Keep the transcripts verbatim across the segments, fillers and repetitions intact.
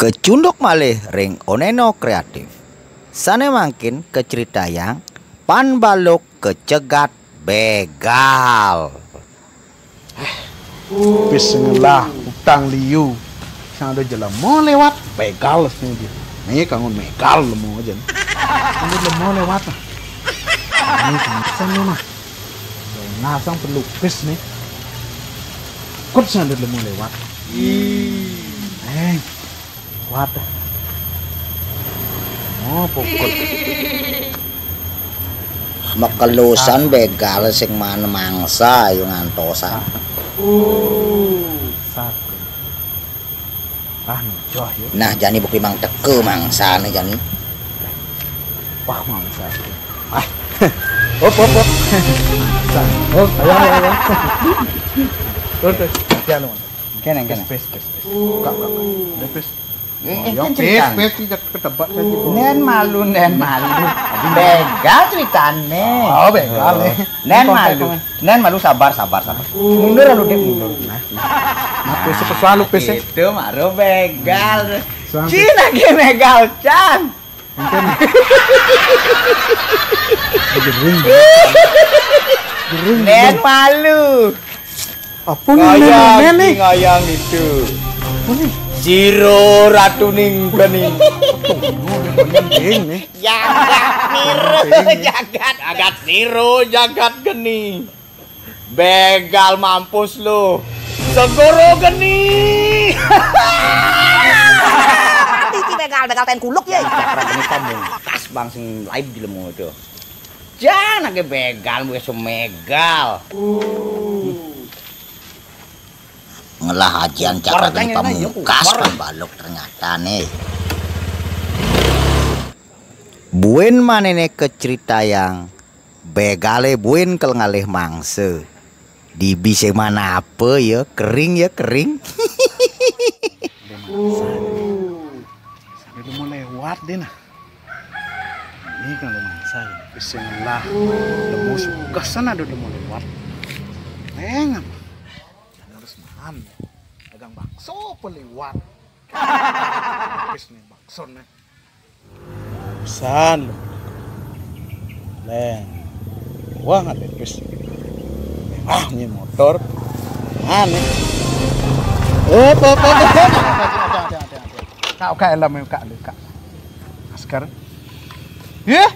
Kecunduk malih ring Oneno Kreatif. Sané mangkin kacritayang Pan Baluk kacegat bégal. Pis ngelah utang liu. Sang ada jelema lewat, bégal sing dia. Né kanggo mégal lemo aja. Ada jelema lewat. Né kanggo sana mah. Nah, sang pelukis né. Kut sang ada jelema lewat. Eh, kuat. Oh, pokok. Makelusan bégal sing mana mangsa ayo ngantosan. Satu. Ah, ngejoh ya. Nah, jani bukti mang teka mangsa né jani. Wah, mangsa. Ah. Hop, hop, hop. Mangsa. Oh, ayo, ayo, ayo. Terus, terus. Hati-hati, anu. Kéné, kéné. Pis, pis, pis. Kak, kak, kak. Udah, pis. Eh, ya, kan pis, ceritane. Pis, tidak ketebak saja. Nén malu, nén malu. Bégal critané. Oh, bégal, eh. Nén malu. Nén malu, sabar, sabar, sabar. Mundur lu, Dik, mundur. Nah, nah. Nah, pis, pis, selalu pis, eh. Itu, maro bégal. Selalu pis. Cina gé bégal, Cang. Mungkin. Gering. Gering. Nén malu. Apa nih, ngayang, nén, nén, nih? Ngayang itu. Apa nih? Sira ratuning geni. Apa nih? Jagat niru, jagat, jagat niru, jagat geni. Bégal mampus lu. Segoro geni. Tiki bégal, bégal ten kuluk ya. Cakra geni pamungkas bang sing laib di lemu itu. Jan ake bégal, wis mégal. Ngelah ajian cakra geni pamungkas, Pan Baluk ternyata né. Buin manéné kacritayang, bégalé buin kal ngalih mangsa. Dibi sing mana apa ya, kering ya, kering. Dia mangsa. Dia mau lewat dia nah. Ini kan ada mangsa. Bismillah. Tembus gasan ada mau lewat. Neng apa? Harus nahan. Dagang bakso apa lewat? Habis nih bakso nih. San. Lén. Wah, nggak pipis. Ah, ini motor. Aneh. Oh, apa, apa, apa. Kak, kak, elam, kak, kak. Masker. Ya?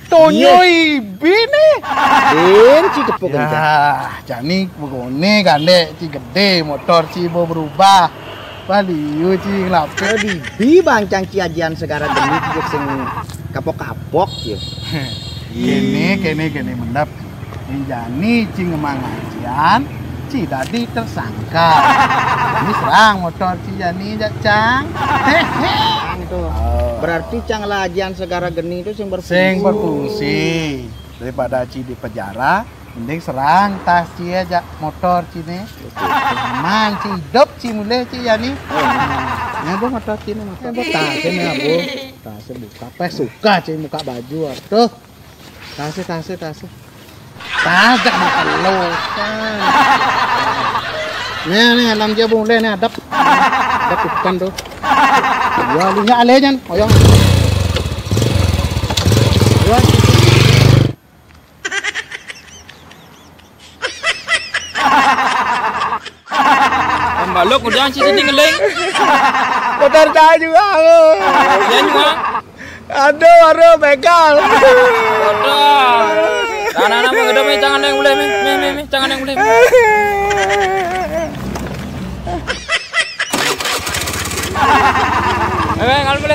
Tonyo ibi né. Bin ci tepuk. Ya, jani begone gandé ci gedé, motor ci berubah. Baliu ci ngelapik. Kalau dibi bancang ci ajian segara geni ci sing kapok-kapok ci. Kéné, kéné, kéné mendap. Jani ci ngemang ajian, ci dadi tersangka. Ini serang motor ci jani jak Cang. Hehe. Cang itu. Oh. Berarti Cang lah ajian segara geni itu sing berfungsi. Sing berfungsi. Daripada ci di penjara, mending serang tas ci aja motor ci né. Oke. Aman ci hidup ci mulih ci jani. Oh. Nah, gua motor ci né, motor. Tasé né, Bu. Tasé buka. Apa suka ci buka baju, atuh. Tasé, tasé, tasé. Tasé mau keluar. Nih, nih, enam dia boleh nih, adap. Adap ikan tuh. Ya, lu nya alé jan. Oh, ya. Ya. Pembaluk udah ci sini ngeling. Motor saya juga. Ya juga. Aduh, aduh, begal. Aduh. Nah, nah, nah, mah, udah, mah, jangan yang boleh, mah, mah, mah, mah, jangan yang boleh. Eh, eh, kalau boleh.